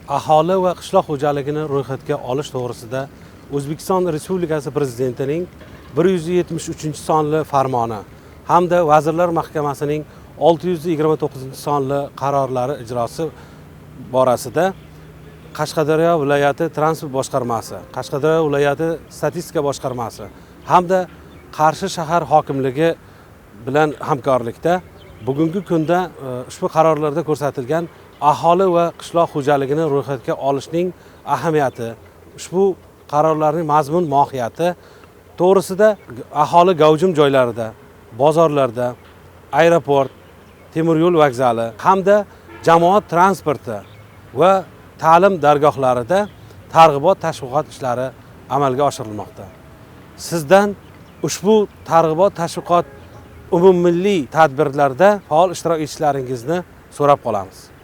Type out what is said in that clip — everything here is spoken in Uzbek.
Aholi va qishloq xo'jaligini ro'yxatga olish to'g'risida O'zbekiston Respublikasi Prezidentining 173-sonli farmoni hamda Vazirlar Mahkamasining 629-sonli qarorlari ijrosi borasida Qashqadaryo viloyati transport boshqarmasi, Qashqadaryo viloyati statistika boshqarmasi hamda Qarshi shahar hokimligi bilan hamkorlikda bugungi kunda ushbu qarorlarda ko'rsatilgan aholi va qishloq xo'jaligini ro'yxatga olishning ahamiyati, ushbu qarorlarning mazmun mohiyati to'g'risida aholi gavjum joylarida, bozorlarda, aeroport, temir yo'l vokzali hamda jamoat transporti va ta'lim dargohlarida targ'ibot tashviqot ishlari amalga oshirilmoqda. Sizdan ushbu targ'ibot tashviqot umummilliy tadbirlarda faol ishtirok etishlaringizni so'rab qolamiz.